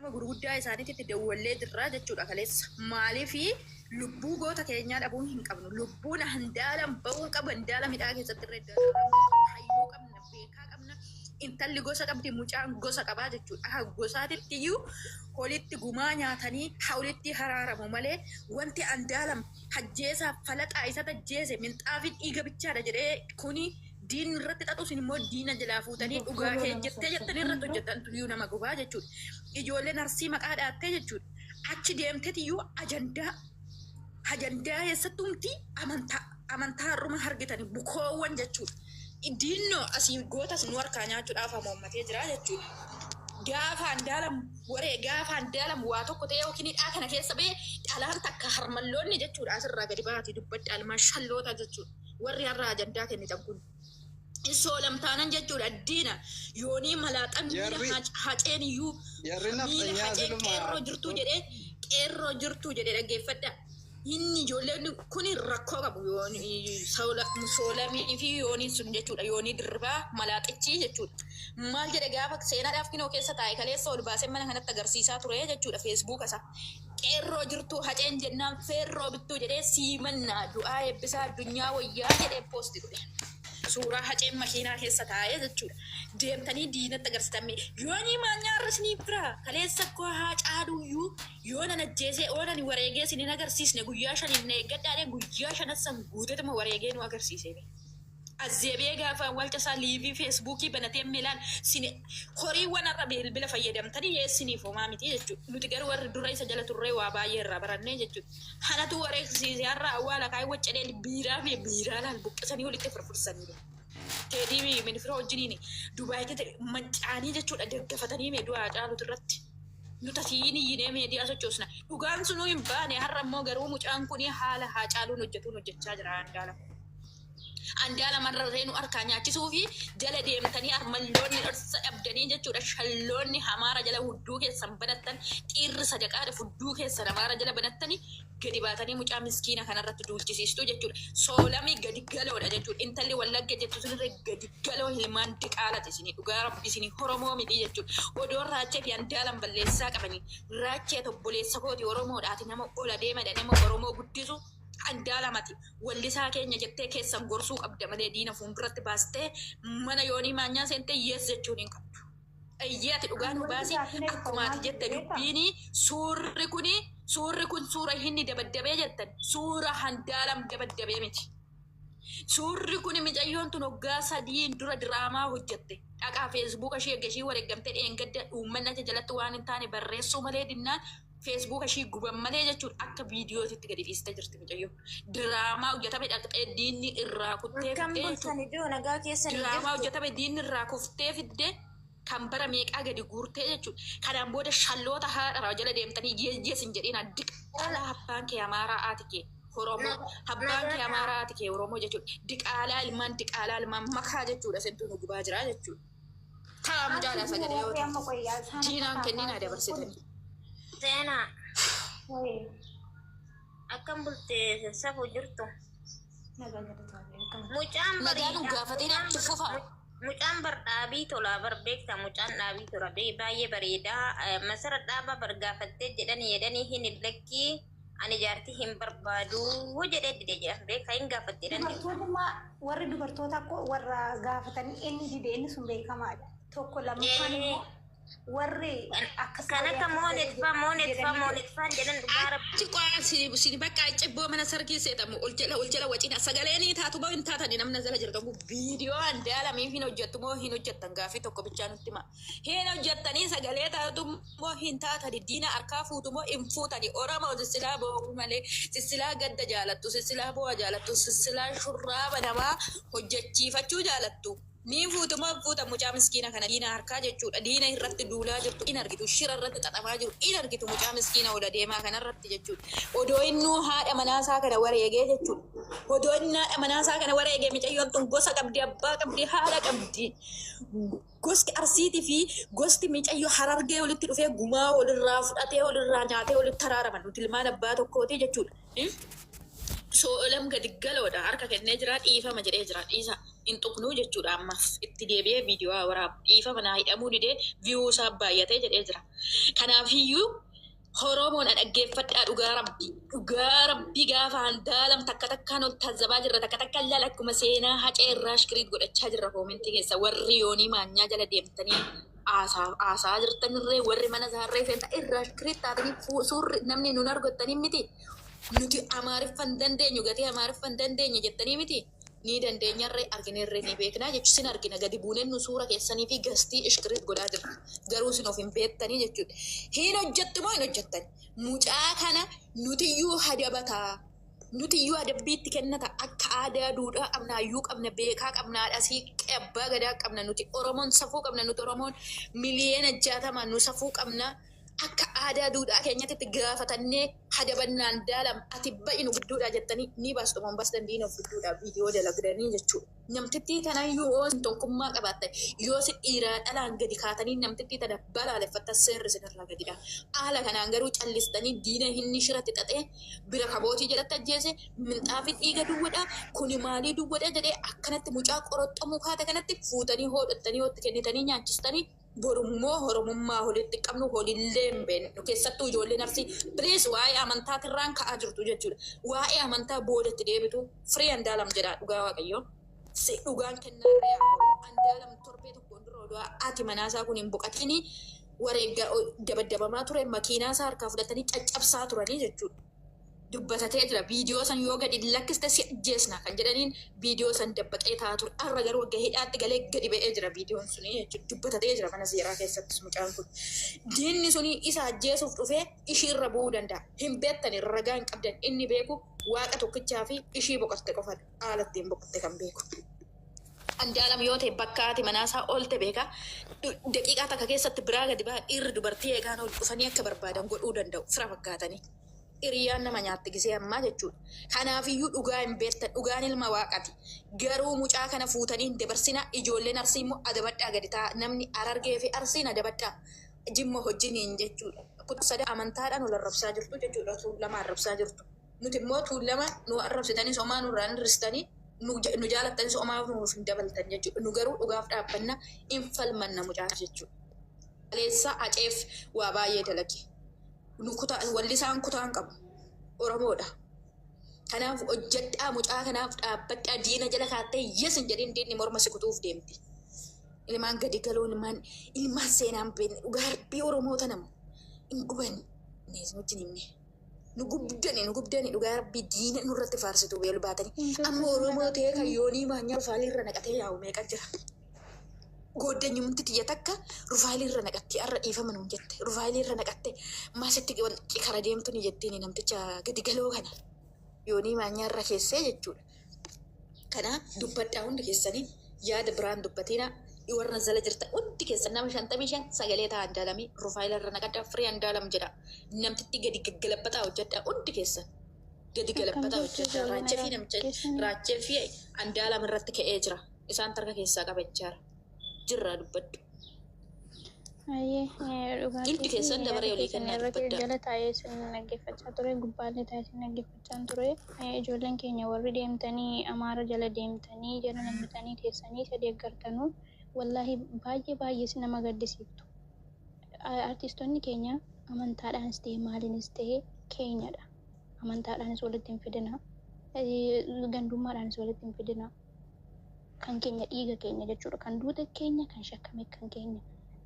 Nama gurguddaa isaaniitti dawwallee jirra jechuudha kaleessa. Maaliif lubbuu goota keenyaa dhabuu hin qabnu. Lubbuun Andaalam bahuu hin qabu. Andaalam hidhaa keessatti irra dararamuu hin qabu. Hayyuu qabna, beekaa qabna. Intalli gosa qabdi, mucaan gosa qabaa jechuudha. Akka gosaatitti iyyuu holitti gumaa nyaatanii holitti haraaramu malee wanti Andaalam hajjeesaa falaxaa isa tajjeese minxaafiin dhiiga bichaadha jedhee kuni diinni irratti xaxu isin immoo diina jalaa fuutanii dhugaa kee jettee jettanii irratti hojjettan iyyuu nama gubaa jechuudha. Ijoolleen Arsii maqaa dhaattee jechuudha. Achi deemteetiyyuu ajandaa ajandaa eessattumti amantaa amantaa har'uma argitanii bukoowwan jechuudha. Diinnoo asii gootas nu harkaa nyaachuudhaaf hamoommatee jira jechuudha. Gaafa Andaalam waree gaafa Andaalam waa tokko ta'ee yookiin hidhaa kana keessa ba'ee dhalaan takka harmalloonni jechuudha asirraa gadi baati dubbadha almaa shalloota jechuudha. Warri har'a ajandaa kennitan kun. Hin soolamtaanan jechuudha diina yoonii malaaxan miila Jarri haceen iyyuu jarri miila nafxanyaa haceen siluma qeerroo jirtuu jedhee qeerroo jirtuu jedhee dhaggeeffadha. Inni ijoolleen kun rakkoo qabu soolamii fi yooniin sun jechuudha yoonii dirribaa malaaxichi jechuudha. Maal jedhe gaafa seenaadhaaf kinoo keessa taa'e kaleessa ol baasee mana kanatti agarsiisaa ture jechuudha feesbuuka isaa. Qeerroo jirtuu haceen jennaan feerroo bittuu jedhee siimannaa du'aa eebbisaa addunyaa wayyaa jedhee poosti godhe. Suuraa haceen makiinaa keessa taa'ee jechuudha. Deemtanii diinatti agarsiisan yoonii maanyaa har'a isiniif bira kaleessa koo haa caaluyyuu yoo nan ajjeesee yoo nan wareegee isin hin agarsiisne guyyaa shaniif na eeggadhaadhe guyyaa shanan guutetuma wareegee nu agarsiise. Azzeebee gaafa awwaalcha isaa liivii feesbuukii banatee milaan sin horiiwwan har'a bilbila fayyadamtanii yeessiniif homaa miti jechuudha. Nuti garuu warri dura isa jala turree waa baay'ee irraa barannee jechuudha. Hanatu wareegsiise har'a awwaala kaayii waccadee biiraa fi biiraa laal buqqisanii walitti furfursanii. Teedii minifira wajjiniin Dubaayitti mancaanii jechuudha daggafatanii mee du'aa caalutu irratti. Nuti asiin iyyinee meediyaa sochoosna. Dhugaan sunuu hin baane har'a immoo garuu mucaan kun haala haa caaluun hojjetuun hojjechaa jira Andaala. Andaala marrarree nu harkaa nyaachisuu fi jala deemtanii armalloonni dhorsa dhabdanii jechuudha. Shalloonni hamaara jala hudduu keessan banattan dhiirri sadaqaadha hudduu keessan hamaara jala banattanii gadi baatanii mucaa miskiina kanarratti duulchisiistuu jechuudha. Soolamii gadi galoodha jechuudha. Intalli wallagga jettu sunirra gadi galoo hilmaan diqaalati isinii dhugaa rabbi isinii Oromoo miti jechuudha. Odoon raachee fi Andaalam balleessaa qabanii raachee obboleessa kooti Oromoodhaati nama ola deemadha nama Oromoo guddisu Andaalamati wallisaa keenya jettee keessan gorsuu qabda malee diina fuulduratti baastee mana yoonii maanyaa seentee yes jechuun hin qabdu. Eeyyee ati dhugaa Ani nu wanti baasi gaaffiin akkuma maal ati jette beektaa? dubbiini suurri kuni suurri kun suura hinni dabaddabee jettan suura Andaalam dabaddabee miti. Suurri kun micayyoon tun waggaa sadiin dura diraamaa hojjette. Dhaqaa feesbuuka ishee erga ishii wareeggamtee dheengadda uummanni achi jalatti waan hin taane barreessuu malee dinnaan feesbuuka ishii guban malee jechuun akka viidiyootitti gadi dhiistee jirti mucayyoon. Diraamaa hojjetame dhaqxee diinni irraa kuttee Akkam fiddee bultan jechuudha. iddoo nagaa keessanii Diraamaa jirtu. hojjetame diinni irraa kuftee fiddee kan bara meeqaa gadi guurtee jechuudha. Kanaan booda shalloota haadha jala deemtanii yeeyyees hin jedhiin diqaalaa abbaan kee amaaraa haati kee Oromoo abbaan kee amaaraa haati kee Oromoo jechuudha. Diqaalaa ilmaan diqaalaa ilmaan makaa jechuudha isintu nu gubaa jira jechuudha. Taa mucaadhaa sagalee yoo Warri amma taate qoyyaa isaan akka diinaan kenninaa taataa jiru kun dabarsitanii. Seenaa wayii akkam bulte safuu jirtu. nagaa jedhu taate akkam Mucaan Nagaa nu bariidha. gaafatiin Mucaan achi fufaa. mucaan bar dhaabii tolaa bar beekta mucaan dhaabii tola baay'ee bareedaa. Masara dhaabaa bar gaafattee jedhanii jedhanii hin lakkii ani jaartii hin barbaadu jedhee dide jedhan beekaa hin gaafatte jedhan. Dubartootuma warri dubartoota akkoo warra gaafatanii inni dide inni sun beekamaadha. Tokko lammaffaan immoo warri akkas Kan godhe akka akkas godhe moonetfaa moonetfaa jedhanii moonetfaan jedhan dhugaa rabbi. Achi qo'aa sini bakka cibboo mana sargii seetamu ol jala ol jala wacina sagalee ni taatu moo hin taatani namni jala jirtu kun viidiyoo Andaalamii hin hojjettu moo hin hojjettan gaaffii tokko bichaa nutti hima. Hin hojjettanii sagalee taatu moo hin taatani diina harkaa fuutu moo hin fuutani Oromoo sissilaa boo'uu malee sissilaa gadda jaalattu sissilaa boo'a jaalattu sissilaa shurraaba namaa hojjechiifachuu jaalattu. Ni fuutu moo hin fuutan mucaa miskiina kana diina harkaa jechuudha. Diina irratti duulaa jirtu in argitu. Shira irratti xaxamaa jiru in argitu mucaa miskiina ola deemaa kana irratti jechuudha. Odoo innuu haadha manaasaa kana wareegee jechuudha. Odoo inni haadha manaasaa kana wareegee micayyoon tun gosa qabdi, abbaa qabdi, haadha qabdi. Gosti Arsiitii fi gosti micayyoo Harargee walitti dhufee gumaa walirraa fudhatee walirraa nyaatee walitti araaraman nuti ilmaan abbaa tokkooti jechuudha. Soolam gadi galoodha harka kennee jira, dhiifama jedhee jira. Dhiisa hin tuqnuu jechuudha. Ammaaf itti deebi'ee viidiyoo haa waraabu, dhiifama naa hidhamuu didee view isaa baay'atee jedhee jira. Kanaafiyyuu Oromoon dhaggeeffadhaa, dhugaa rabbii, dhugaa rabbii, gaafa Andaalam takka takkaan ol tazzabaa jirra, takka takkaan laala, akkuma seenaa Hacee irraa shikiriit godhachaa jirra. Koomentii keessa warri yoonii maanyaa jala deemtanii haasaa jirtanirree, warri mana isaarree seentaa irraa shikiriit taatanii, suurri namni nun argattanii miti. Nuti Amaariffan dandeenyu, gatii Amaariffan dandeenye jettanii miti, ni dandeenyarree, argineerree, ni beeknaa jechuun sin argina. Gadi buuneen nu suura keessanii fi gastii ishkiriit godhaa jirra, garuu sin of hin beektanii jechuudha. Hin hojjettu moo hin hojjettan? Mucaa kana nutiyyuu hadabataa, nutiyyuu adabbiitti kennata. Akka aadaa duudhaa qabna, hayyuu qabna, beekaa qabna, haadha siiqqee abbaa gadaa qabna. Nuti Oromoon safuu qabna. Nuti Oromoon 60,000,000 nu safuu qabna. Akka aadaa duudhaa keenyatti itti gaafatannee hadabannaan daalam ati ba'i nu gidduudhaa jettanii ni baastu moo hin baastan? Diina of gidduudhaa viidiyoo dalagdanii jechuudha. Namtittii tanayyuu yoo isin tokkummaa qabaattan, yoo isin dhiiraa dhalaan gadi kaatanii namtittii tana balaaleffattan, seerri isinirraa gadidha. Haala kanaan garuu callistanii diina inni shiratti xaxee bira kabootii jalatti ajjeese, minxaafii dhiiga duwwadha, kuni maalii duwwadha jedhee akkanatti mucaa qoroxxamuu kaate kanatti fuutanii hoodhattanii hootti kennitanii nyaachistanii, borummoo Oromummaa walitti qabnu holillee hin beeknu. Keessattuu ijoolleen Arsii, please, waa'ee amantaatirraan ka'aa jirtu jechuudha. Waa'ee amantaa boodatti deebitu, free Andaalam jedhaa. Dhugaa Waaqayyoo si dhugaan kennaarree haa godhu. Andaalam torbee tokkoon dura oduu ati manaasaa kun hin boqatini wareegga dabaddabamaa ture, makiinaa isaa harkaa fudhatanii caccabsaa turanii jechuudha. Dubbatatee jira. Viidiyoo san yoo gadi lakkiste si ajjeesna kan jedhaniin viidiyoo san dabbaqee taa'aa ture. Har'a garuu wagga hidhaatti galee gadi ba'ee jira viidiyoon suni jechuudha. Dubbatatee jira mana seeraa keessattis mucaan kun. Diinni suni isa ajjeesuuf dhufee ishiirra bu'uu danda'a. Hin beektani, ragaa hin qabdan. Inni beeku Waaqa tokkichaa fi ishii boqotte qofadha. Haala ittiin boqotte kan beeku. Andaalam yoo ta'e bakka haati manaasaa oolte beeka. Daqiiqaa takka keessatti biraa gadi ba'a. Dhiirri dubartii eegaan ol dhufanii akka barbaadan godhuu danda'u. Fira fakkaatanii. Hiriyyaan nama nyaatti gisee ammaa jechuudha. Kanaafiyyuu dhugaa hin beektan. Dhugaan ilma Waaqati. Garuu mucaa kana fuutanii hin dabarsinaa. Ijoolleen Arsii immoo adabadhaa, gadi ta'a. Namni Harargee fi Arsiin adabadhaa. Jimma hojjiniin jechuudha. Kutaa sada amantaadhaan ol arrabsaa jirtu jechuudha. Tuulamaa arrabsaa jirtu. Nuti immoo Tuulama nu arrabsitanis homaa nurraa hin hir'istanii, nu jaalattanis homaa nuuf hin dabaltan jechuudha. Nu garuu dhugaaf dhaabbanna, hin falmanna mucaa jechuudha. Kaleessa Haceef waa baay'ee dalage. Nu kutaa wallisaan kutaan qabu. Oromoodha. Kanaaf hojjedhaa, mucaa kanaaf dhaabbadhaa. Diina jala kaattee yes hin jedhin, diinni morma si kutuuf deemti. Ilmaan gadi galoo, ilmaan seenaan beekne, dhugaa rabbii Oromoota nama hin gubanne isin wajjin himne. Nu gubdani, nu gubdani, dhugaa rabbii diina nurratti faarsitu beelu baatanii. Amma Oromoo ta'ee kan yoonii maanyaa rufaalii irra naqatee yaa'u meeqa jira? Gooddanyumti tiyya takka rufaayilii irra naqatti, har'a dhiifama nuun jette. Rufaayilii irra naqatte maasitti kara deemtu ni jettiin namticha gadi galoo kana. Yoonii maanyaa irra keessee jechuudha. Kana dubbadhaa hundi keessanii, yaada biraan dubbatiina. Warra zala jirtan hundi keessan nama 55 sagalee ta'a. Andaalamii rufaayila irra naqadhaa, free Andaalam jedha. Namtitti gadi gaggalabbataa hojjedhaa, hundi keessan. Gadi galabbataa hojjedhaa. Raachee fi namicha Raachee fi Andaalam irratti ka'ee jira. Isaan tarka keessaa qabachaara. Jirraa dubbadhu. Ayyee, dhugaa Hundi keessan dabaree olii kennaa irratti dubbadhaa. Jala taa'ee isin dhaggeeffachaa ture, gubbaallee taa'ee isin dhaggeeffachaa ture. Ijoolleen keenya warri deemtanii Amaara jala deemtanii jala nammitanii teessanii isa deeggartanuu, wallaahi baay'ee baay'ee isin nama gaddisiiftu. Artistoonni keenya amantaadhaanis ta'e maaliinis ta'e keenyadha. Amantaadhaanis walitti hin fidina. Gandummaadhaanis walitti hin fidina. Kan keenya dhiiga keenya jechuudha. Kan duute keenya, kan shakkame kan keenya.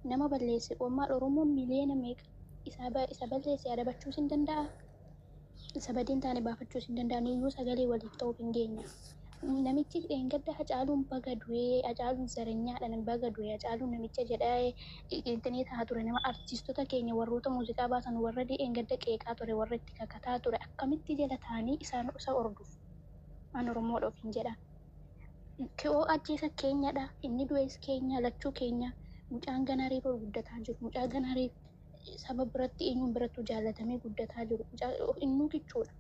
Nama balleesse qoommaal Oromoon miliyoona meeqa isa balleesse adabachuus hin danda'a. Isa badiin taane baafachuus hin danda'a. Nuyyuu sagalee waliif ta'uuf hin geenya. Namichi dheengadda Hacaaluun baga du'ee, Hacaaluun zaranyaadhaan baga du'ee, Hacaaluun namicha jedhee intinii ta'a ture, nama artiistota keenya warroota muuziqaa baasan warra dheengadda qeeqaa ture, warra itti kakataa ture, akkamitti jala ta'anii isaan isa hordofu? An Oromoodha ofiin jedha. Ki'oo ajjeesa keenyadha. Inni du'es keenya, lachuu keenya. Mucaan ganaa reefa guddataa jiru. Mucaa ganaa reefa saba biratti eenyuun birattuu jaallatamee guddataa jiru. Mucaa innuu kichuudha.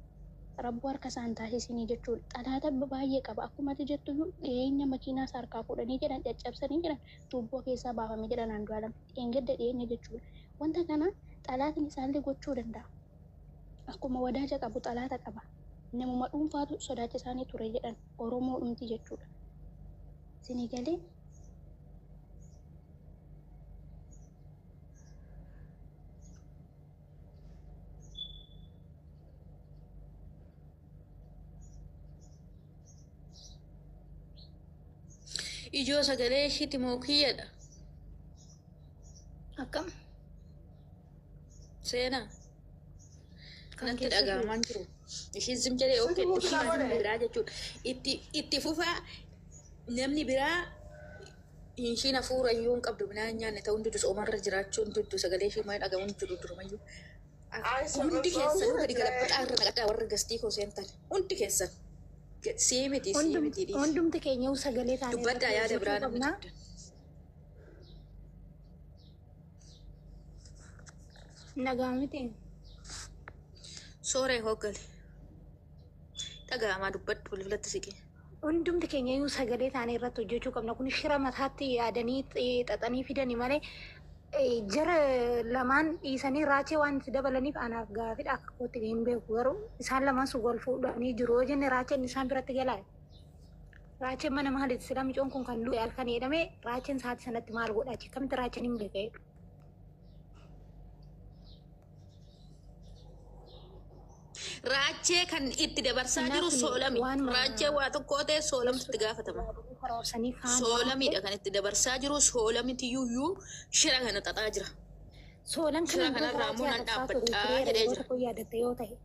Rabbuu harka isaan taasisinii jechuudha. Xalaata baay'ee qaba. Akkuma ati jettu iyyuu dhiyeenya makiinaa isaa harkaa fuudhanii jedhan, caccabsanii jedhan, tuubboo keessaa baafamee jedhan Andu'aalam. Dheengadda dhiyeenya jechuudha. Wanta kana xalaatni isaallee gochuu danda'a. Akkuma wadaaja qabu xalaata qaba. Namuma dhuunfaatu sodaachisaanii ture jedhan Oromoo dhumti jechuudha. Isinii galee Ijoo sagalee ishiiti moo kiyyadha? Akkam? Seenaa. Kan Natti keessa jiru. dhaga'amaa jiru. Ishiin zim jedhee Situ okkee mute naa namni godhe. biraa jechuudha. Itti fufaa namni biraa ishiin hafuura iyyuu hin qabdu midhaan hin nyaanne ta'uu hundi soomarra jiraachuu hundi sagalee ishii maal dhaga'uun jiru durumayyuu. Hundi keessanuu gadi galabaxaa irra naqadhaa warra gastii koo seentan. Hundi keessan. Sii miti sii miti dhiisi. Hundumti keenya sagalee taanee Dubbadhaa irratti yaada hojjechuu biraa namni qabna. qabdan. Nagaa miti. Sooree hooggale. Dhaga'amaa dubbadhu bilbilatti siqee. Hundumti keenya iyyuu sagalee taanee irratti hojjechuu qabna. Kun shira mataatti yaadanii xaxanii fidanii malee jara lamaan dhiisanii raachee waan itti dabalaniif anaaf gaafidha akka kootti hin beeku garuu isaan lamaan sun wal fuudhanii jiru yoo jenne raacheen isaan biratti galaa. Raacheen mana maaliiti sila micoon kun kan du'e halkan jedhamee raacheen sa'aatii sanatti maal godha achi akkamitti raacheen hin beekee. Raachee kan itti dabarsaa Kanaaf jiru soolami. waanuma Raachee waa tokko ta'e soolamtu itti gaafatama. karoorsanii kaan Soolamidha kan itti dabarsaa jiru soolamitti iyyuu shira kana xaxaa jira. Soolan Shira kana dura kanarraa immoo raachee nan arrabsaa ture dhaabbadhaa tureera jedhee yeroo jira. tokko yaadatte yoo ta'e.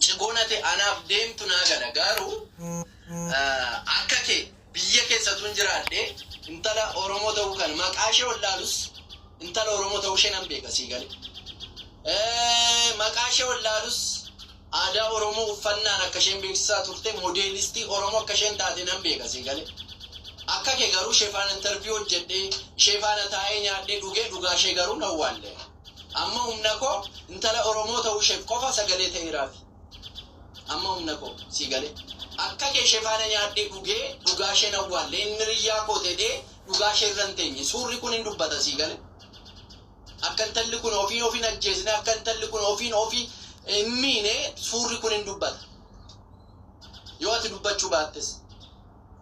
Cigoonate anaaf deemtu naa gala garuu akka kee biyya keessattuu hin jiraadhe intala Oromoo ta'uu kan maqaa ishee wallaalus intala Oromoo ta'uu ishee nan beeka sii gale. Maqaa ishee wallaalus aadaa Oromoo uffannaan akka isheen beeksisaa turte moodeelistii Oromoo akka isheen taate nan beeka sii gale. Akka kee garuu ishee faana interview hojjedhee ishee faana taa'ee nyaadhee dhugee dhugaa ishee garuu nan waalle. Amma humna koo intala Oromoo ta'uu isheef qofa sagalee ta'eeraafi. Amma humna koo sii galee. Akka kee ishee faana nyaadhee dhugee dhugaa ishee nan waalle inni riyyaa koo ta'ee dhugaa ishee irra hin teenye suurri kun hin dubbata sii galee. Akka intalli kun ofiin ofiin ajjeesne akka intalli kun ofiin ofii hin miine suurri kun hin dubbata. Yoo ati dubbachuu baattes.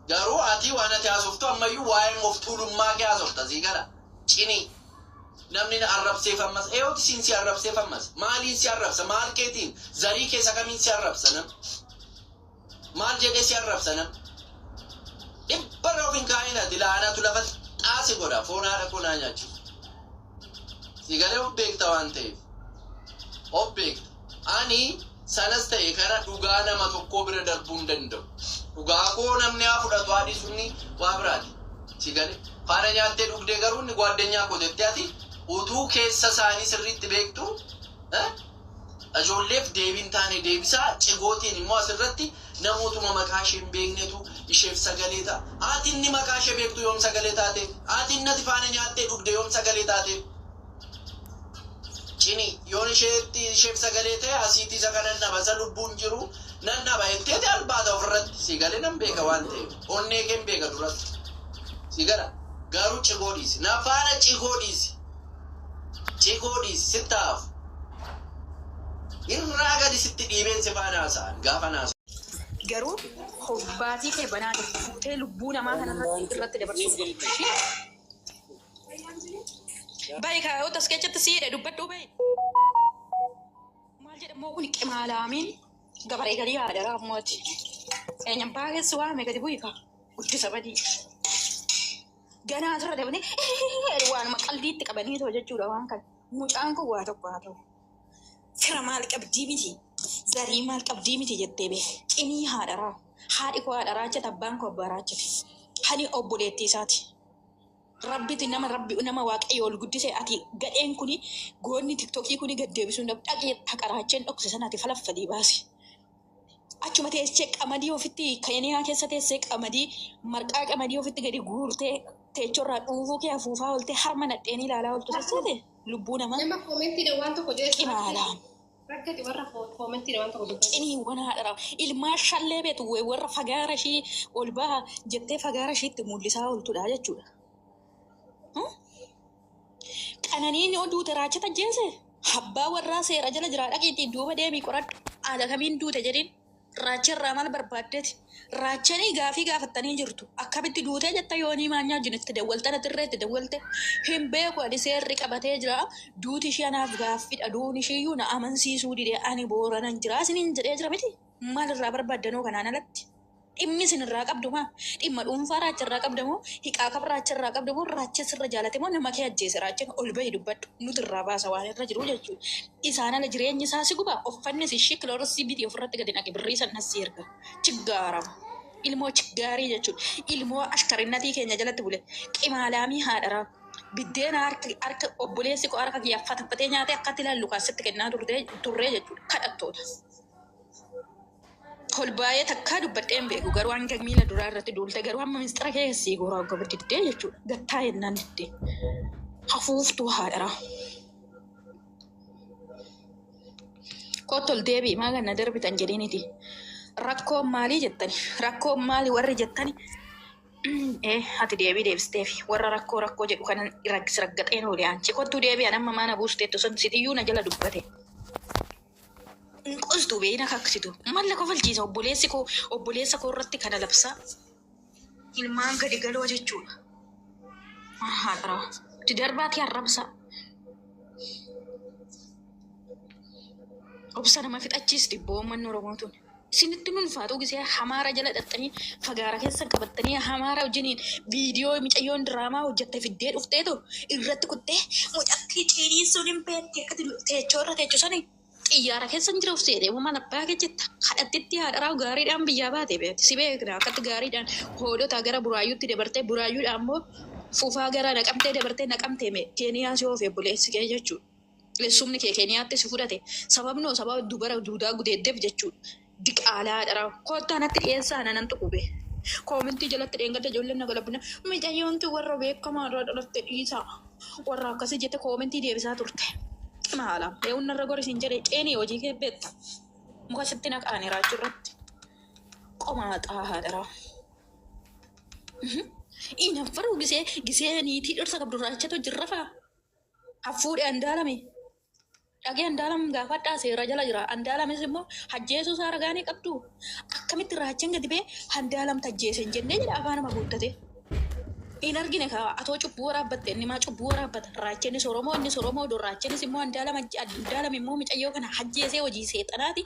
Garuu ati waan ati haasoftu ammayyuu waa'ee of tuulummaa kee haasofta sii gala. Cinii. Namni na arrabseef ammas eeyooti siin si arrabseef ammas maaliin si arrabsa maal keetiin zarii keessa kamiin si arrabsa nam maal jedhee si arrabsa nam dhibbarra of hin kaa'in ati laanatu lafa xaasi godha foon haadha koo naa nyaachisu si galee of beekta waan ta'eef of beekta ani sanas ta'e kana dhugaa nama tokkoo bira darbuu hin danda'u dhugaa koo namni haa fudhatu haadhi sunni waa biraati si galee faana nyaattee dhugdee garuu inni gwaaddanyaa koo jettee ati utuu keessa isaanii sirriitti beektu ijoolleef deebiin taane deebisaa cigootiin immoo asirratti namootuma maqaa ishee hin beeknetu isheef sagalee ta'a. Ati inni maqaa ishee beektu yoom sagalee taate? Ati inni ati faana nyaattee dhugde yoom sagalee taate? Cini yoon isheetti isheef sagalee ta'e asiitii isa kana dhaba isa lubbuun jiru nan dhaba jetteeti albaata ofirratti si galee nan beeka waan ta'eef onnee kee hin beeka duratti si gala garuu cigoo dhiisi na faana cigoo dhiisi cigoo dhiisi sittaaf irraa gadi sitti dhiibeen si faana haasa'an gaafa naasa. Garuu hobbaatii kee banaa jirtu fuutee lubbuu namaa kanarratti irratti dabarsuu qabdu. Bayi kaayota as keessatti siidhe dubbadhuu bayi. Maal jedhamoo kun qimaalaamiin gabaree galii haadha raammooti. Eenyaan baagessi waame gadi bu'i kaa guddisa badii. Ganaa asirra dabanii waanuma qaldiitti qabanii ta'u jechuudha waan kana. Mucaan kun waa tokko haa ta'u. Fira maal qabdii miti? Zarii maal qabdii miti jettee bee. Cinii haadha raa. Haadhi koo haadha raachate abbaan koo abbaa raachate. Hani obboleettii isaati. Rabbiti nama rabbi nama waaqayyo ol guddise ati gadheen kuni goonni tiktokii kuni gad deebisuu hin dhaqee haqaraacheen dhokse sana ati falaffalii baasi. Achuma teessee qamadii ofitti keeniyaa keessa teessee qamadii marqaa qamadii ofitti gadi guurtee teechorraa dhuufuu kee afuufaa ooltee harma nadheenii ilaalaa ooltu sassaate lubbuu namaa Nama koomentiidha waan tokko jedhe qimaalaan. Rakkati warra koomentiidha waan tokko dubbate. Ciniiwwan haadha ilmaa shallee beetu warra fagaara ishii ol baha jettee fagaara ishiitti mul'isaa ooltudha jechuudha. Qananiin yoo duute raachata ajjeese? Abbaa warraa seera jala jiraa dhaqiitii duuba deemii qoradhu. Haala kamiin duute jedhiin. Raacha irraa maal barbaaddeeti? Raachanii gaafii gaafattanii jirtu. Akkamitti duutee jetta yoonii maanyaa wajjin itti dawwaltan atirree itti dawwalte. Hin beeku ani seerri qabatee jira. Duuti ishee anaaf gaaffidha. Duun ishiiyyuu na amansiisuu dide ani booranan jira isiniin jedhee jira miti. Maal irraa barbaaddanoo kanaan alatti? Dhimmi isin irraa qabdu maa? Dhimma dhuunfaa raacha irraa qabda moo? Hiqaa kam raacha irraa qabda moo? Raacha sirra jaalate moo nama kee ajjeese raachin ol bahi dubbadhu. Nuti irraa baasa waan irra jiru jechuudha. Isaan ala jireenyi isaa si guba uffannis ishii kilooroksii bitii ofirratti gadi naqi birrii san as si erga. Chiggaarama. Ilmoo chiggaarii jechuudha. Ilmoo ashkarinnatii keenya jalatti bule. Qimaalaamii haadharaa. Biddeena harka harka obboleessi koo harka kiyya fataffatee nyaatee akkatti ilaallu kaasitti kennaa turtee turree jechuudha. Kadhattoota. Kolbaayee takkaa dubbadhee hin beeku garuu hanga miila duraa irratti duulte garuu hamma misxira kee sii goraa goba diddee jechuudha. Gattaa jennaan diddee. Hafuuftuu haadharaa. Kottu ol deebi'i maa ganna darbitan jedhiiniti. Rakkoon maalii jettani? Rakkoon maali warri jettani? Ee ati deebii deebisteefi warra rakkoo rakkoo jedhu kanan raggaxeen oole aanchi. Kottuu deebi'an amma maana buusteettu sun sitiyyuu na jala dubbate. Hin qostu bee na kaksitu. Malla kofalchiisa obboleessi koo obboleessa koo irratti kana labsaa. Ilmaan gadi galoo jechuudha. Haadha. Itti darbaatii arrabsaa. Obsa nama fixachiisti boommanni Oromoo tun. Isinitti hin ulfaatu gisee hamaara jala dhaxxanii fagaara keessan qabattanii hamaara wajjiniin viidiyoo micayyoon diraamaa hojjatte fiddee dhufteetu irratti kuttee mucattii ciiniinsuun hin beekti akkati teechoo irra teechu sani xiyyaara keessa hin jiruuf seetee moo maal abbaa kee jetta kadhattitti haadharaa gaariidhaan biyyaa baate beekti si beekna akkatti gaariidhaan hoolota gara buraayyuutti dabartee buraayyuudhaan immoo fufaa gara naqamtee dabartee naqamtee mee keeniyaa si oofe obboleessi kee jechuudha. Eessumni kee Keeniyaatti si fudhate sababnoo sababa dubara duudaa gudeeddeef jechuudha. Diqaalaa dharaa kottaa natti dhiyeessaa na nan tuqube. Koomentii jalatti dheengadda ijoolleen na galabbina micayyoonti warra beekamaa irraa dhalatte dhiisaa warra akkasii jette koomentii deebisaa turte. Maala eewwan narra gori siin jedhe ceenii hojii kee beekta. Muka sitti naqaani raachuu irratti. Qomaaxaa haadharaa. Inaffaruu gisee gisee niitii dhirsa qabdu raachatu jirra faa. Haffuudhe Andaalami. Dhagee Andaalam gaafadhaa seera jala jira. Andaalamis immoo hajjeesuu isaa ragaa ni qabdu. Akkamitti raacheen gadi ba'ee Andaalam tajjeese hin jennee jedha afaanuma guuttate. Hin argine kaa atoo cubbuu waraabbatte inni maa cubbuu waraabbata. Raacheenis Oromoo innis Oromoo odoo raacheenis immoo Andaalam Andaalam immoo micayyoo kana hajjeesee hojii seexanaati.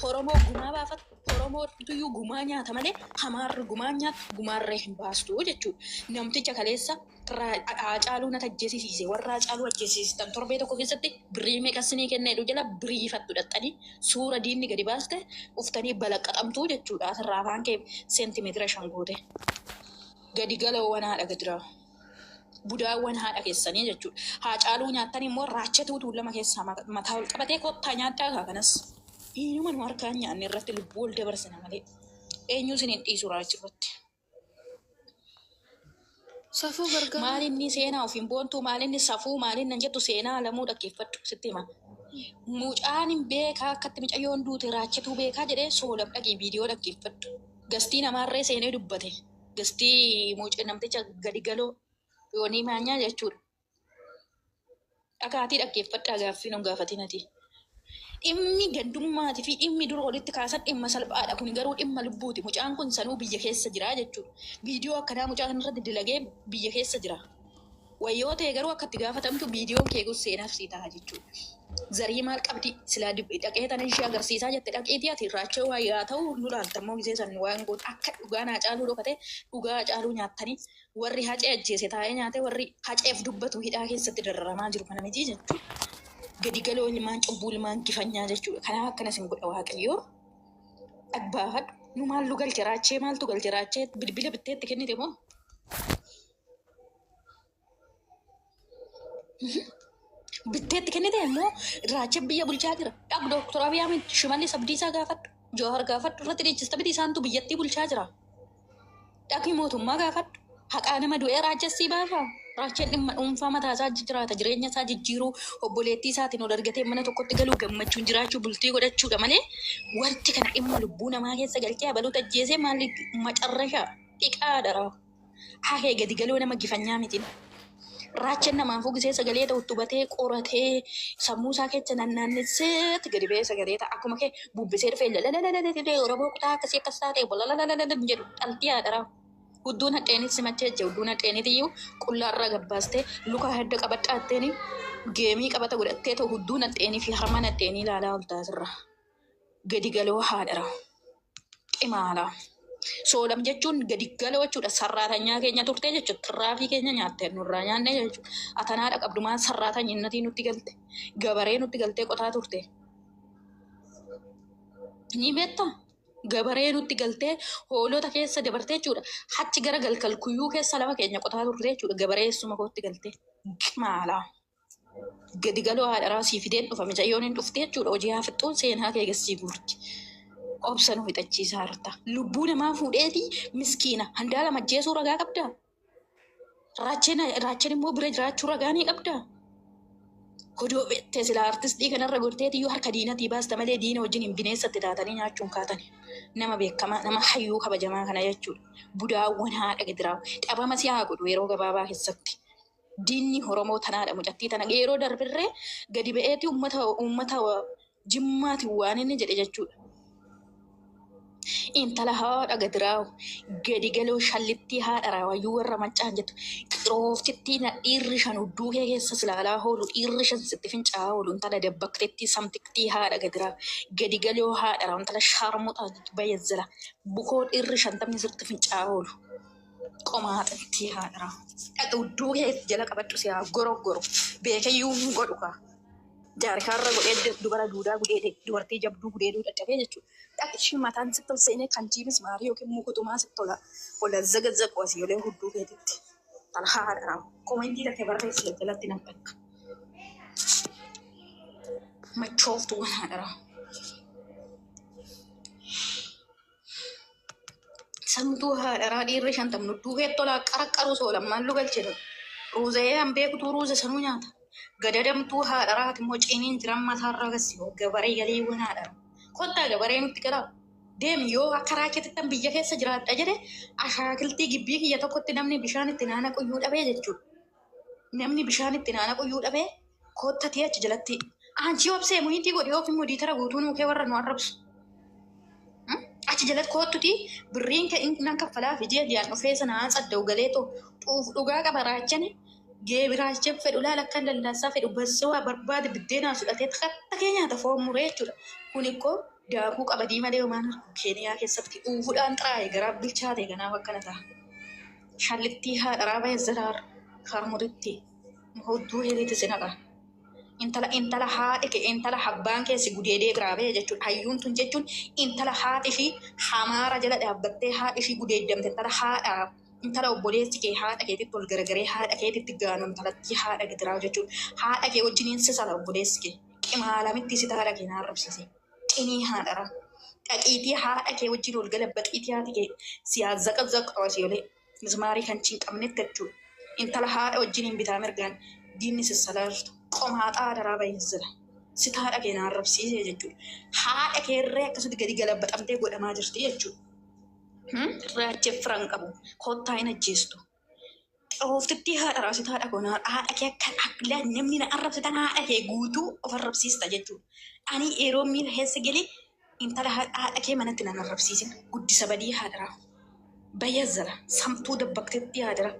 Oromoo gumaa baafata. Oromoo tuyyuu gumaa nyaata malee hamaarri gumaa nyaatu gumaarree hin baastu jechuudha. Namticha kaleessa Haacaaluu nat ajjeesisiise warra Haacaaluu ajjeesisiistan torbee tokko keessatti birrii meeqa sinii kenna jedhu jala biriifattu dhaxxanii suura diinni gadi baaste uftanii balaqqaxamtuu jechuudha asirraa afaan kee seentimeetira 5 goote gadi galoowwan haadha gadiraa budaawwan haadha keessanii jechuudha Haacaaluu nyaattanii immoo raachatuu tuulama keessaa mataa ol qabatee kottaa nyaadhaa kaa kanas inuma nu harkaan nyaanne irratti lubbuu ol dabarsina malee eenyuu isin hin dhiisu raachi irratti. Safuu gargaara. Maal inni seenaa ofiin boontuu maal inni safuu maal inni nan jettu seenaa lamuu dhaggeeffadhu sitti hima. Mucaan hin beekaa akkatti micayyoon duute raachituu beekaa jedhee soolam dhaqii viidiyoo dhaggeeffadhu. Gastii namaarree seenee dubbate. Gastii mucaa namticha gadi galoo yoonii maanyaa jechuudha. Dhagaatii dhaggeeffadhaa gaaffii nun gaafatin ati. Dhimmi gandummaati fi dhimmi dura walitti kaasan dhimma salphaadha. Kun garuu dhimma lubbuuti. Mucaan kun sanuu biyya keessa jira jechuudha. Viidiyoo akkanaa mucaa kanarratti dalagee biyya keessa jira. Wayyoo ta'e garuu akka itti gaafatamtu viidiyoon kee kun seenaaf sii ta'a jechuudha. Zarii maal qabdi silaa dhaqee tana ishee agarsiisaa jette dhaqiitii ati raachoo waa yaa ta'u nu laalta immoo gisee san waan gootu akka dhugaan Haacaaluu dhokate dhugaa Haacaaluu nyaattanii Warri Hacee ajjeese taa'ee nyaatee warri Haceef dubbatu hidhaa keessatti dararamaa jiru kana miti jechuudha. Gadi galoo ilmaan cubbuu ilmaan gifanyaa jechuudha. Kanaaf akkana isin godha Waaqayyoo. Dhagbaafadhu. Nu maaltu galche raachee maaltu galche raachee bilbila bittee itti kennite moo? Bittee itti kennite immoo raachee biyya bulchaa jira. Dhaq Dooktor Abiy Ahmed Shimallis Abdiisaa gaafadhu. Jawaar gaafadhu irratti dhiichista miti isaantu biyyattii bulchaa jira. Dhaqi mootummaa gaafadhu. Haqaa nama du'ee raachessii baasa. Raacheen dhimma dhuunfaa mataa isaa jiraata. Jireenya isaa jijjiiruu, obboleettii isaatiin ol argatee mana tokkotti galuu, gammachuun jiraachuu, bultii godhachuudha malee wanti kana dhimma lubbuu namaa keessa galchee abaluutu ajjeesee maali macarrashaa dhiqaa dharaa. Hahee gadi galoo nama gifanyaa mitiin. Raacheen namaafuu gisee sagalee ta'u tubatee qoratee sammuu isaa keessa nannaannesseetti gadi ba'ee sagalee ta'a. Akkuma kee bubbisee dhufee lalalalalala Oromoo kutaa akkasii akkas taate balalalalala jedhu dhaltii haadharaa. Hudduun hadheenis simachee jira. Hudduun hadheeniitiyyuu qullaarraa gabbaastee luka hadda qabadhaatteeni geemii qabata godhattee ta'u hudduun hadheenii fi harma hadheenii ilaalaa ol taasirra. Gadi galoo haadhara. Qimaala. Soolam jechuun gadi galoo jechuudha. Sarraatanyaa keenya turtee jechuudha. Tirraafii keenya nyaatte nurraa nyaanne jechuudha. Atanaadha qabdumaa sarraatanyinnatii nutti galte. Gabaree nutti galtee qotaa turte. Ni beektaa? Gabaree nutti galtee hoolota keessa dabartee jechuudha. Achi gara galkalkuyyuu keessa lafa keenya qotaa turte jechuudha. Gabaree eessuma kootti galtee. Maala. Gadi galoo haadharaa sii fideen dhufa. Mucayyoon hin dhufte jechuudha. Hojii haa fixxuun seenaa kee gassii guurti. Obsa nu fixachiisaa jirta. Lubbuu namaa fuudheeti miskiina. Handaala majjeesuu ragaa qabdaa? Raacheen immoo bira jiraachuu ragaa ni qabdaa? Godoo beektee sila artistii kanarra gorteeti iyyuu harka diinatii baasta malee diina wajjin hin bineensatti taatanii nyaachuun kaatani. Nama beekamaa, nama hayyuu kabajamaa kana jechuudha. Budaawwan haadha gidiraa. Dhabama si haa godhu yeroo gabaabaa keessatti. Diinni Oromoo tanaadha mucattii tana. Yeroo darbirree gadi ba'eeti uummata jimmaatiin waan inni jedhe jechuudha. Intala haadha gadiraawu gadi galoo shallittii haadha raawayyuu warra maccaan jettu qirooftittii na dhiirri shan hudduu kee keessa silaalaa oolu dhiirri shan sitti fincaa'aa oolu intala dabbaqxittii samtiqtii haadha gadiraawu gadi galoo haadha raawu intala shaarmuxaa bayazzala bukoo dhiirri shantamni sitti fincaa'aa oolu qomaaxittii haadha raawu dhaqa hudduu kee jala qabadhu si haa gorogoru beekayyuu hin godhu kaa. Jaarikaarra godhee dubara duudaa gudee dubartii jabduu gudeeduu dadhabee jechuudha. Dhaqi ishii mataan sitti ol seenee kan jiimis maarii yookiin mukutumaa sitti tola. Ola zagazzaqu asii olee hudduu keetitti. Tala haadha raawu. Komentii takkee barreessi jalatti nan takka. Machooftuu waan haadha raawu. Samtuu haadha dhiirri shantam hudduu keetti tolaa qaraqqaru soolammaan lu galchinu. Ruuzee an beekutuu ruuza sanuu nyaata. Gadadamtuu haadha raati immoo ciniin jiran mataarraa gassi gabaree galiiwwan haadha. Kottaa gabaree nutti galaa. Deemi yoo akka raaketittan biyya keessa jiraadha jedhe ashaakiltii gibbii kiyya tokkotti namni bishaan itti naana quyyuu dhabee jechuudha. Namni bishaan itti naana quyyuu dhabee kottatee achi jalatti. Aanchii obsee muhiitii godhi yookiin modiitara guutuu nuu kee warra nu arrabsu. Achi jalatti kottuti birriin kee nan kaffalaa fi ji'a ji'aan dhufee sana tsadda'u galee xuuf dhugaa qaba raachani. Geebiraacheen fedhu laala akka lallaasaa fedhu bassoo barbaade biddeenaa fudhatee takka kee nyaata foon muree jechuudha. Kun ikkoo daakuu qabadii malee homaan Keeniyaa keessatti dhuufuudhaan xiraa'e garaa bilchaate kanaaf akkana ta'a. Shallittii haadharaa ba'e zaraar harmutitti hudduu hiriiti si naqa. Intala haadhi kee intala abbaan keessi gudeedee biraa ba'e jechuudha. Hayyuun tun jechuun intala haadhi ishii hamaara jala dhaabbattee haadhi ishii gudeeddamte intala haadhaa. Intala obboleessi kee haadha keetitti ol garagaree haadha keetitti gaanu intalatti haadha gidiraa jechuudha. Haadha kee wajjiniin sisala obboleessi kee. Qimaalamitti si haadha kee naarrabsiise. Qinii haadhara. Dhaqiitii haadha kee wajjin ol galabbaxiitii haati kee si zaqazaqu asii olee. Mismaarii kan hin qabnetti jechuudha. Intala haadha wajjiniin bitaa mirgaan diinni sissalaa jirtu. Qomaaxaa haadharaa baay'ee Si haadha kee naarrabsiise jechuudha. Haadha kee irree akkasitti gadi galabbaxamtee godhamaa jirti jechuudha. Raachee firan qabu. Kottaa hin ajjeestu. Xooftittii haadha raasitu haadha koo haadha kee akka namni na arrabsitan haadha kee guutuu of arrabsiista jechuudha. Ani yeroo miira keessa galee intala haadha kee manatti nan arrabsiisin. Guddisa badii haadha Bayazzara samtuu dabbaqtetti haadha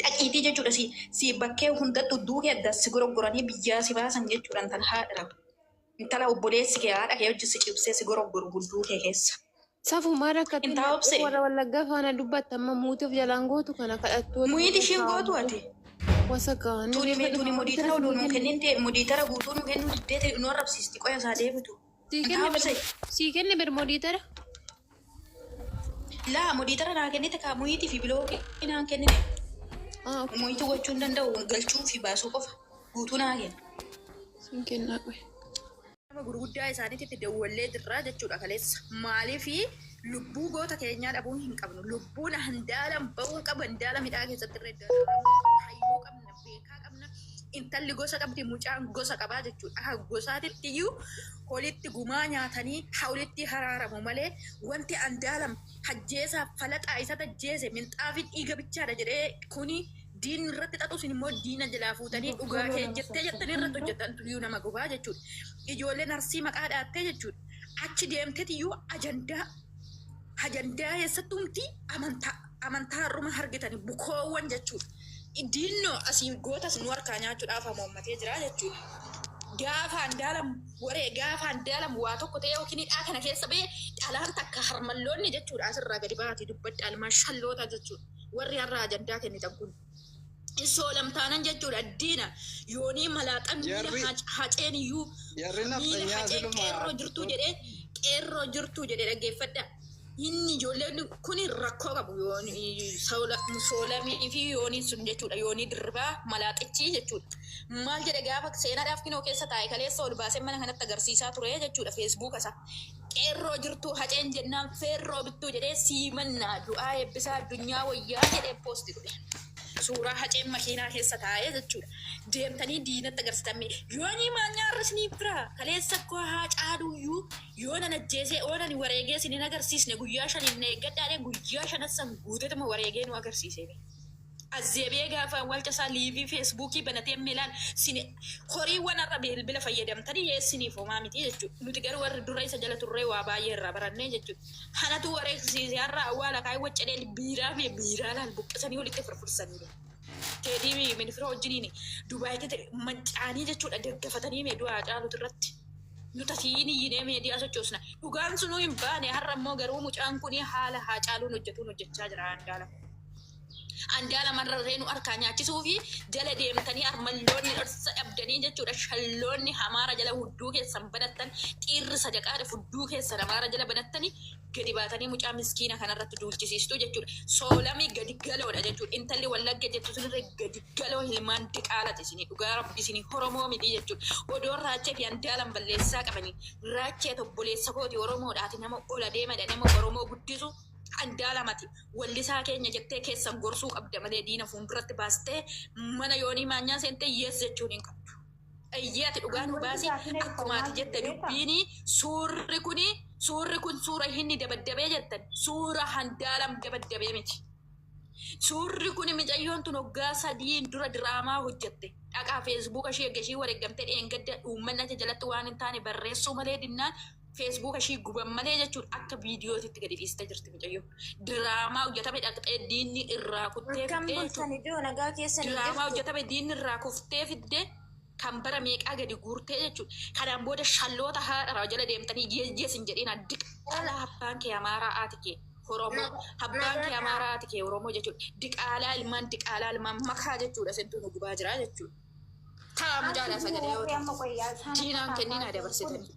Dhaqiitii jechuudha si bakkee hundatti hudduu kee adda si goroggoranii biyyaa si baasan jechuudha intala haadha Intala obboleessi kee haadha kee hojii si cibsee si goroggoru hudduu kee keessa. Safumaa rakkatee Intaa obsee. warra wallaggaa faana dubbatta amma muutii of jalaan gootu kana kadhattu. Muyiiti ishiin gootu ati. Wasa gahan. Tuni modiitara oduu nuu kennin ta'e modiitara guutuu nuu kennuu diddee ta'e nu arrabsiisti qoya isaa deebitu. Intaa obsee. Sii kenne ber modiitara. Laa modiitara naa kennite kaa muyiitii fi biloo naan kennine. Ah, ok. Muyiitii gochuu hin danda'u galchuu fi baasuu qofa guutuu naa kenna. Siin kennaa qoy. Nama gurguddaa isaaniitti dawwallee jirraa jechuudha kaleessa. Maaliifi lubbuu goota keenyaa dhabuun hin qabnu. Lubbuun handaala bahuu hin qabu handaala midhaa keessatti irra hayyuu qabna beekaa qabna. Intalli gosa qabdi mucaan gosa qabaa jechuudha. Akka gosaatitti iyyuu holitti gumaa nyaatanii hawlitti haraaramu malee wanti andaalam hajjeesaa falaxaa isa tajjeese minxaafin dhiiga bichaadha jedhee kuni Diinni irratti xaxu isin immoo diina jalaa fuutanii dhugaa kee jettee jettanii irratti hojjetan tuyyuu nama gubaa jechuudha. Ijoolleen Arsii maqaa dhaattee jechuudha. Achi deemteetiyyuu ajandaa ajandaa eessattumti amantaa amantaa har'uma argitanii bukoowwan jechuudha. Diinnoo asii gootas nu harkaa nyaachuudhaaf hamoommatee jira jechuudha. Gaafa Andaalam waree gaafa Andaalam waa tokko ta'e yookiin hidhaa kana keessa ba'e dhalaan takka harmalloonni jechuudha asirraa gadi baatee dubbadha almaa shalloota jechuudha. Warri har'a ajandaa kennitan kun. Soolamtaanan jechuudha diina yoonii malaaxan miila Jarri haceen iyyuu jarri miila nafxanyaa haceen siluma qeerroo jirtuu jedhee qeerroo jirtuu jedhee dhaggeeffadha. Inni ijoolleen kun rakkoo qabu soolamii fi yoonii sun jechuudha yoonii dirribaa malaaxichi jechuudha. Maal jedhe gaafa seenaadhaaf kinoo keessa taa'e kaleessa ol baasee mana kanatti agarsiisaa ture jechuudha feesbuuka isaa. Qeerroo jirtuu haceen jennaan feerroo bittuu jedhee siimannaa du'aa eebbisaa addunyaa wayyaa jedhee poosti godhe. Suuraa haceen makiinaa keessa taa'ee jechuudha. Deemtanii diinatti agarsiisan yoonii maanyaa har'isniif bira kaleessa koo haa caaluyyuu yoo nan ajjeesee yoo nan wareegee isin hin agarsiisne guyyaa shaniin na eeggadhaadhe guyyaa shanassan guutetuma wareegee nu agarsiise. Azzeebee gaafa walcha isaa liivii feesbuukii banatee miilaan sin horiiwwan har'a bilbila fayyadamtanii yeessiniif homaa miti jechuudha. Nuti garuu warri dura isa jala turree waa baay'ee irraa barannee jechuudha. Hanatu wareegsiise har'a awwaala kaayii waccadee biiraa fi biiraa laal buqqisanii walitti firfirsanii. Teedii minifira wajjiniin Dubaayitti mancaanii jechuudha daggafatanii mee du'aa caalutu irratti. Nuti asiin iyyinee meediyaa sochoosna. Dhugaan sunuu hin baane har'a immoo garuu mucaan kun haala haa caaluun hojjetuun hojjechaa jira Andaala. Andaala marrarree nu harkaa nyaachisuu fi jala deemtanii armalloonni dhorsa dhabdanii jechuudha. Shalloonni hamaara jala hudduu keessan banattan dhiirri sadaqaadha hudduu keessan hamaara jala banattanii gadi baatanii mucaa miskiina kanarratti duulchisiistuu jechuudha. Soolamii gadi galoodha jechuudha. Intalli wallagga jettu sunirra gadi galoo hilmaan diqaalati isinii dhugaa rabbi isinii Oromoo miti jechuudha. Odoon raachee fi Andaalan balleessaa qabanii raachee obboleessa kooti Oromoodhaati nama ola deemadha nama Oromoo guddisu Andaalamati wallisaa keenya jettee keessan gorsuu qabda malee diina fuulduratti baastee mana yoonii maanyaa seentee yees jechuun hin qabdu. Eeyyee ati dhugaa nu Wanti baasi gaafii na akkuma ati maal jette beektaa? dubbiini suurri kuni suurri kun suura inni dabaddabee jettan suura Andaalam dabaddabee miti. Suurri kun micayyoon tun waggaa sadiin dura diraamaa hojjette. Dhaqaa feesbuuka ishee erga ishii wareeggamtee dheengadda uummanni achi jalatti waan hin taane barreessuu malee dinnaan feesbuuka ishii guban malee jechuudha akka viidiyootitti gadi dhiistee jirti mucayyoon. Diraamaa hojjetame dhaqxee diinni irraa kuttee Akkam fiddee jechuudha. bultan iddoo nagaa keessanii Diraamaa jirtu. hojjetame diinni irraa kuftee fiddee kan bara meeqaa gadi guurtee jechuudha. Kanaan booda shalloota haadha jala deemtanii yeeyyees hin jedhiin diqaalaa abbaan kee amaaraa haati kee Oromoo abbaan kee amaaraa haati kee Oromoo jechuudha. Diqaalaa ilmaan diqaalaa ilmaan makaa jechuudha sentuu nu gubaa jira jechuudha. Taa mucaadhaa sagalee yoo Amma taate qoyyaa isaan akka diinaan kenniin haa taataa dabarsitanii.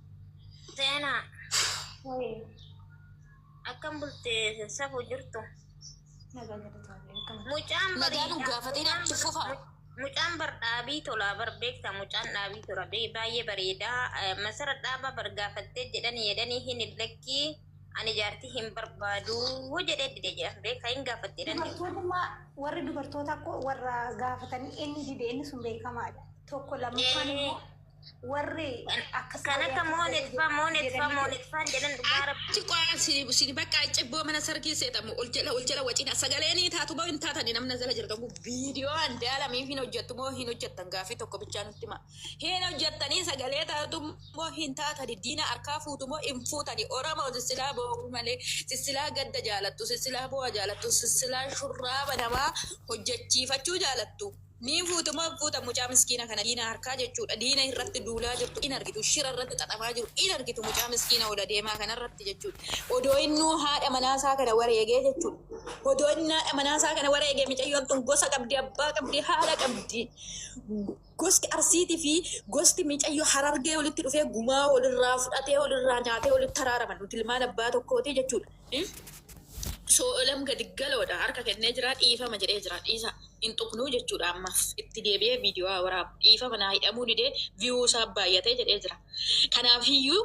Seenaa Wayii akkam bulte safuu jirtu. nagaa jedhatu akkam. Mucaan Nagaa nu bareedaa. gaafatiin achi fufa. Mucaan bar dhaabii tolaa bar beektaa mucaan dhaabii tola baay'ee bareedaa. Masara dhaabaa bar gaafattee jedhanii jedhanii hin lakkii ani jaartii hin barbaadu jedhee dide jedhan beekaa hin gaafatte jedhanii. Dubartootuma warri dubartoota akkoo warra gaafatanii inni dide inni sun beekamaadha. Tokko lammaffaan immoo warri akkas Kan godhee akka akkas godhee moonetfaa moonetfaa jedhanii moonetfaa jedhan dhugaa rabbi. Achi qo'aa si bakka cibboo mana sargii seetamu ol jala ol jala wacina sagalee ni taatu moo hin taatani namni jala jirtan kun viidiyoo Andaalamii hin hojjettu moo hin hojjettan gaafii tokko bichaa nutti hima. Hin hojjettanii sagalee taatu moo hin taatani diina harkaa fuutu moo hin fuutani Oromoo sissilaa boo'u malee sissilaa gadda jaalattu sissilaa boo'a jaalattu sissilaa shurraaba namaa hojjechiifachuu jaalattu. Ni fuutu moo hin fuutan mucaa miskiina kana diina harkaa jechuudha. Diina irratti duulaa jirtu in argitu. Shira irratti xaxamaa jiru in argitu mucaa miskiina ola deemaa kana irratti jechuudha. Odoo innuu haadha manaasaa kana wareegee jechuudha. Odoo inni haadha manaasaa kana wareegee micayyoon tun gosa qabdi, abbaa qabdi, haadha qabdi. Gosti Arsiitii fi gosti micayyoo Harargee walitti dhufee gumaa walirraa fudhatee walirraa nyaatee walitti araaraman nuti ilmaan abbaa tokkooti jechuudha. Soolam gadi galoodha harka kennee jira dhiifama jedhee jira dhiisa hin tuqnuu jechuudha ammaaf itti deebi'ee viidiyoo haa waraabu dhiifama naa hidhamuu didee viyuu isaa baay'atee jedhee jira. Kanaafiyyuu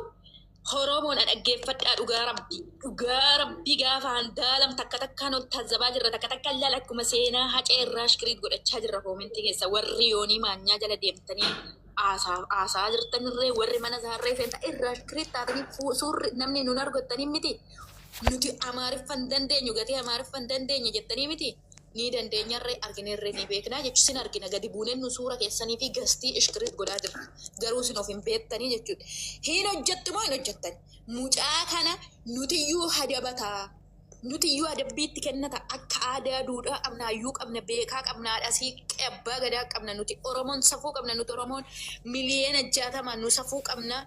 Oromoon dhaggeeffadhaa dhugaa rabbi dhugaa rabbi gaafa Andaalam takka takkaan ol tazzabaa jirra takka takkaan laala akkuma seenaa hacee irraa shikiriit godhachaa jirra koomentii keessa warri yoonii maanyaa jala deemtanii haasaa jirtanirree warri mana isaarree seentaa irraa shikiriit taatanii suurri namni nun argattanii miti nuti amaariffa hin dandeenyu gatii amaariffa hin dandeenye jettanii miti Ni dandeenyarree argineerree ni beeknaa jechuun sin argina gadi buuneen nu suura keessanii fi gastii ishkiriit godhaa jirra. Garuu sin of hin beektanii jechuudha. Hin hojjettu moo hin hojjettan? Mucaa kana nutiyyuu hadabataa. Nutiyyuu adabbiitti kennata akka aadaa duudhaa qabna hayyuu qabna beekaa qabna haadha siiqqee abbaa gadaa qabna nuti Oromoon safuu qabna nuti Oromoon 60,000,000 nu safuu qabna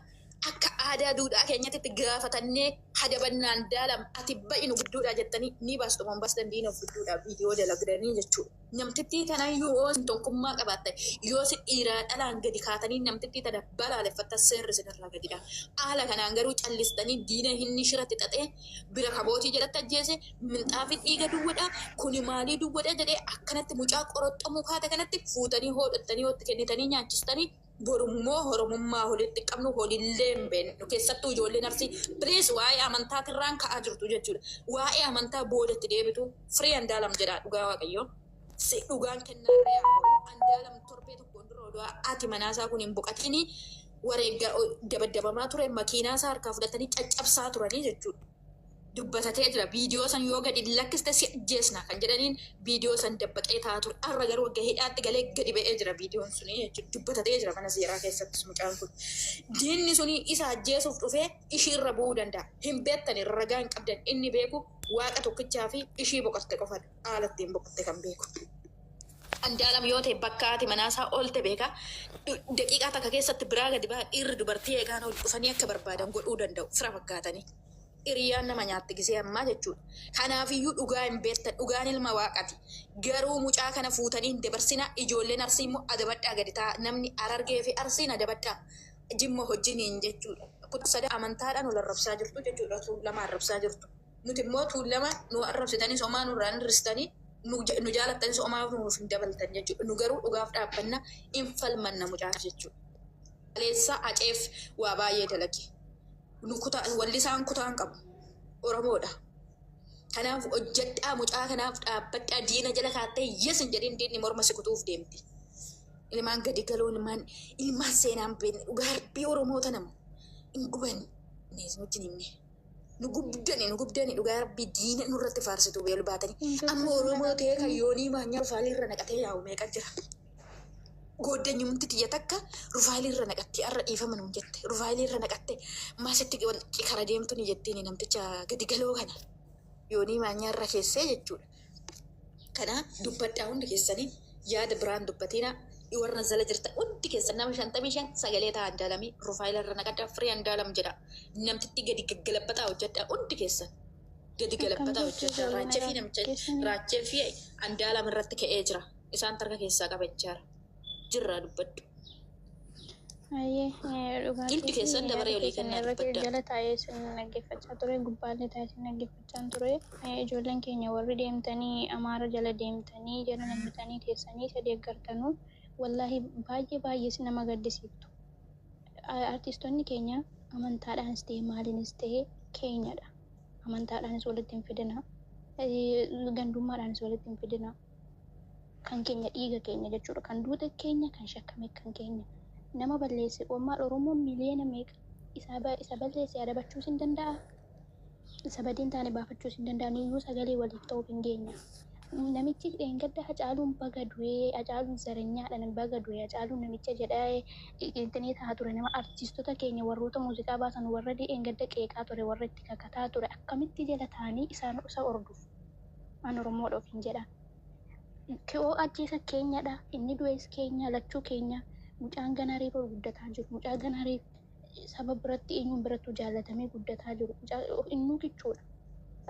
akka aadaa duudhaa keenyatti itti gaafatannee hadabannaan daalam ati ba'i nu gidduudhaa jettanii ni baastu moo hin baastan diina of gidduudhaa viidiyoo dalagdanii jechuudha. Namtittii tanayyuu yoo isin tokkummaa qabaattan yoo isin dhiiraa dhalaan gadi kaatanii namtittii tana balaaleffattan seerri isinirraa gadi dha. Haala kanaan garuu callistanii diina inni shiratti xaxee bira kabootii jalatti ajjeese minxaafii dhiiga duwwadha kuni maalii duwwadha jedhee akkanatti mucaa qoroxxamuu kaate kanatti fuutanii hoodhattanii hootti kennitanii nyaachistanii borummoo Oromummaa walitti qabnu holillee hin beeknu keessattuu ijoolleen Arsii please waa'ee amantaatirraan ka'aa jirtu jechuudha. Waa'ee amantaa boodatti deebitu Free Andaalam jedhaa dhugaa Waaqayyoo. Si dhugaan kennaarree haa ba'u Andaalam torbee tokkoon dura odoo haati manaasaa kun hin boqatini wareegga dabaddabamaa ture makiinaasaa harkaa fudhatanii caccabsaa turanii jechuudha. Dubbatatee jira. Viidiyoo san yoo gadi lakkiste si ajjeesna kan jedhaniin viidiyoo san dabbaqee taa'aa ture. Har'a garuu wagga hidhaatti galee gadi ba'ee jira viidiyoon suni jechuudha. Dubbatatee jira mana seeraa keessattis mucaan kun. Diinni suni isa ajjeesuuf dhufee ishiirra bu'uu danda'a. Hin beektani ragaa hin qabdan inni beeku Waaqa tokkichaa fi ishii boqotte qofadha. Haala ittiin boqotte kan beeku. Andaalam yoo ta'e bakka haati manaasaa oolte beeka. Daqiiqaa takka keessatti biraa gadi ba'a dhiirri dubartii eegaan ol dhufanii akka barbaadan godhuu danda'u fira fakkaatanii. Hiriyaan nama nyaatti gisee ammaa jechuudha. Kanaafiyyuu dhugaa hin beektan dhugaan ilma Waaqati. Garuu mucaa kana fuutanii hin dabarsinaa ijoolleen Arsii immoo adabadhaa gadi taa'aa namni Harargee fi Arsiin adabadhaa Jimma hojjiniin jechuudha. Kutaa sada amantaadhaan wal arrabsaa jirtu jechuudha Tuulamaa arrabsaa jirtu. Nuti immoo Tuulama nu arrabsitanis homaa nurraa hin hir'istanii nu jaalattanis homaa nuuf hin dabaltan jechuudha. Nu garuu dhugaaf dhaabbanna hin falmanna mucaaf jechuudha. Kaleessa Haceef waa baay'ee dalage. Nu kutaa wallisaan kutaan qabu Oromoodha. Kanaaf hojjedhaa mucaa kanaaf dhaabbadhaa diina jala kaattee yes hin jedhin diinni morma si kutuuf deemti. Ilmaan gadi galoo ilmaan ilmaan seenaa hin beekne dhugaa rabbii Oromoota nama hin gubanne isin wajjin himne. Nu gubdani nu gubdani dhugaa rabbii diina nurratti faarsitu beelu baatanii. Amma Oromoo ta'ee kan yoonii maanyaa rufaalii irra naqatee yaa'u meeqa jira. Gooddanyumti tiyya takka rufaayilii irra naqattee har'a dhiifama nuun jette. Rufaayilii irra naqatte maasitti wal kara deemtu ni jettiin namticha gadi galoo kana. Yoonii maanyaa irra keessee jechuudha. Kana dubbadhaa hundi keessanii yaada biraan dubbatiina warra zala jirtan hundi keessan nama 55 sagalee ta'a Andaalamii rufaayila irra naqadhaa Free Andaalam jedha. Namtitti gadi gaggalabbataa hojjedhaa hundi keessan. Gadi Akkam galabbataa jirtu hojjedhaa. ijoollee Raachee fi nagaa namicha keessanii? raachee fi Andaalam irratti ka'ee jira. Isaan tarka keessaa qabachaara. Jirraa dubbadhu. Hayyee dhugaa Hundi keetii keessan yaada dabaree olii keessan kennaa irratti dubbadhaa. jala taa'ee isin dhaggeeffachaa ture gubbaallee taa'ee isin dhaggeeffachaa ture ijoolleen keenya warri deemtanii Amaara jala deemtanii jala nammitanii teessanii isa deeggartanuu wallaahi baay'ee baay'ee isin nama gaddisiiftu. Artiistonni keenya amantaadhaanis ta'e maaliinis ta'e keenyadha. Amantaadhaanis walitti hin fidina. Gandummaadhaanis walitti hin fidina. Kan keenya dhiiga keenya jechuudha. Kan duute keenya, kan shakkame kan keenya. Nama balleesse qommaal Oromoon miliyoona meeqa isa balleesse adabachuus hin danda'a. Isa badii hin taane baafachuus hin danda'a. Nuyyuu sagalee waliif ta'uuf hin geenya. Namichi dheengadda Hacaaluun baga du'ee, Hacaaluun zaranyaadha, baga du'e, Hacaaluun namicha jedhee intinii ta'a ture nama artiistota keenya warroota muuziqaa baasan warra dheengadda qeeqaa ture warra itti kakataa ture akkamitti jala ta'anii isaan isa hordofu. An Oromoodha ofiin jedha. Ki'oo ajjeesa keenyadha. Inni du'es keenya, lachuu keenya. Mucaan ganaa reefa ol guddataa jiru. Mucaa ganaa reef saba biratti eenyuun birattuu jaallatamee guddataa jiru. Mucaa innuu kichuudha.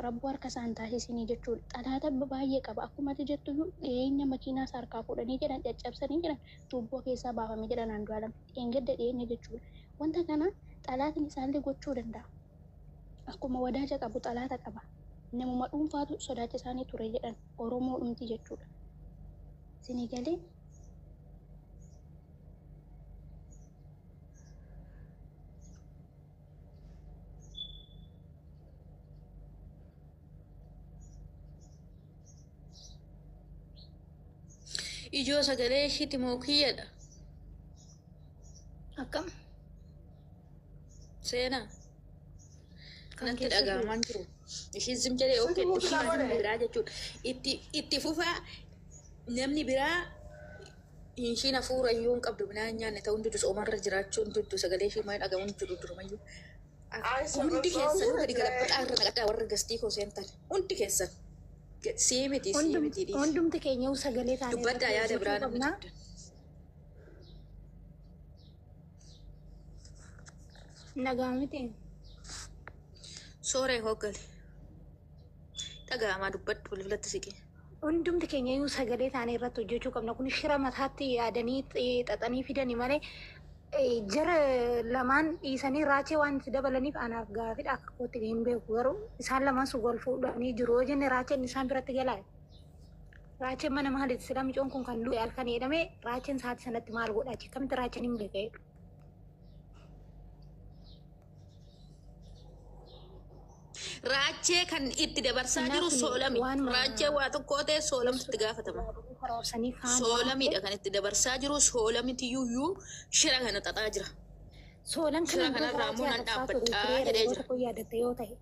Rabbuu harka isaa hin taasisinii jechuudha. Xalaata baay'ee qaba. Akkuma ati jettuyyuu dhiyeenya makiinaa isaa harkaa fuudhanii jedhan caccabsanii jedhan tuubboo keessaa baafame jedhan Andu'aalam. Dheengadda dhiyeenya jechuudha. Wanta kana xalaatni isaallee gochuu danda'a. Akkuma wadaaja qabu xalaata qaba. Namuma dhuunfaatu sodaachisaanii ture jedhan Oromoodhumti jechuudha. Isinii galee? Ijoo sagalee ishiiti moo kiyyadha? Akkam? Seenaa. Kan Natti keessa jiru. dhaga'amaan jiru. Ishiin zim jedhee Situ okkee itti mutu fufaa na namni godhe. biraa jechuudha. Itti fufaa namni biraa ishiin hafuura iyyuu hin qabdu midhaan nyaanne ta'uu hundi soomarra jiraachuu hundi sagalee ishii maal dhagahuun jiru durumayyuu. Hundi keessanuu gadi galabaxaa irra naqadhaa warra gastii koo seentan hundi keessan. Sii miti sii miti dhiisi. Hundumti keenya sagalee taanee Dubbaddaa irratti yaada hojjechuu biraa namni qabna. qabdan. Nagaa miti. Sooree hooggale. Dhaga'amaa dubbadhu bilbilatti siqee. Hundumti keenya iyyuu sagalee taanee irratti hojjechuu qabna. Kun shira mataatti yaadanii xaxanii fidanii malee jara lamaan dhiisanii raachee waan itti dabalaniif anaaf gaafidha akka kootti hin beeku. Garuu isaan lamaan sun wal fuudhanii jiru. Yoo jenne raacheen isaan biratti galaa. Raacheen mana maaliiti? Sila micoon kun kan du'e halkan jedhamee raacheen sa'aatii sanatti maal godha? Achi akkamitti raacheen hin beekee? Raachee kan itti dabarsaa Kanaaf jiru soolami. waanuma Raachee waa tokko ta'e soolamtu itti gaafatama. karoorsanii kaan Soolamidha kan itti dabarsaa jiru soolamitu shira kana xaxaa jira. Soolan Shira kana dura kanarraa immoo raachee nan arrabsaa ture dhaabbadhaa tureera jedhee yeroo jira. tokko yaadatte yoo ta'e.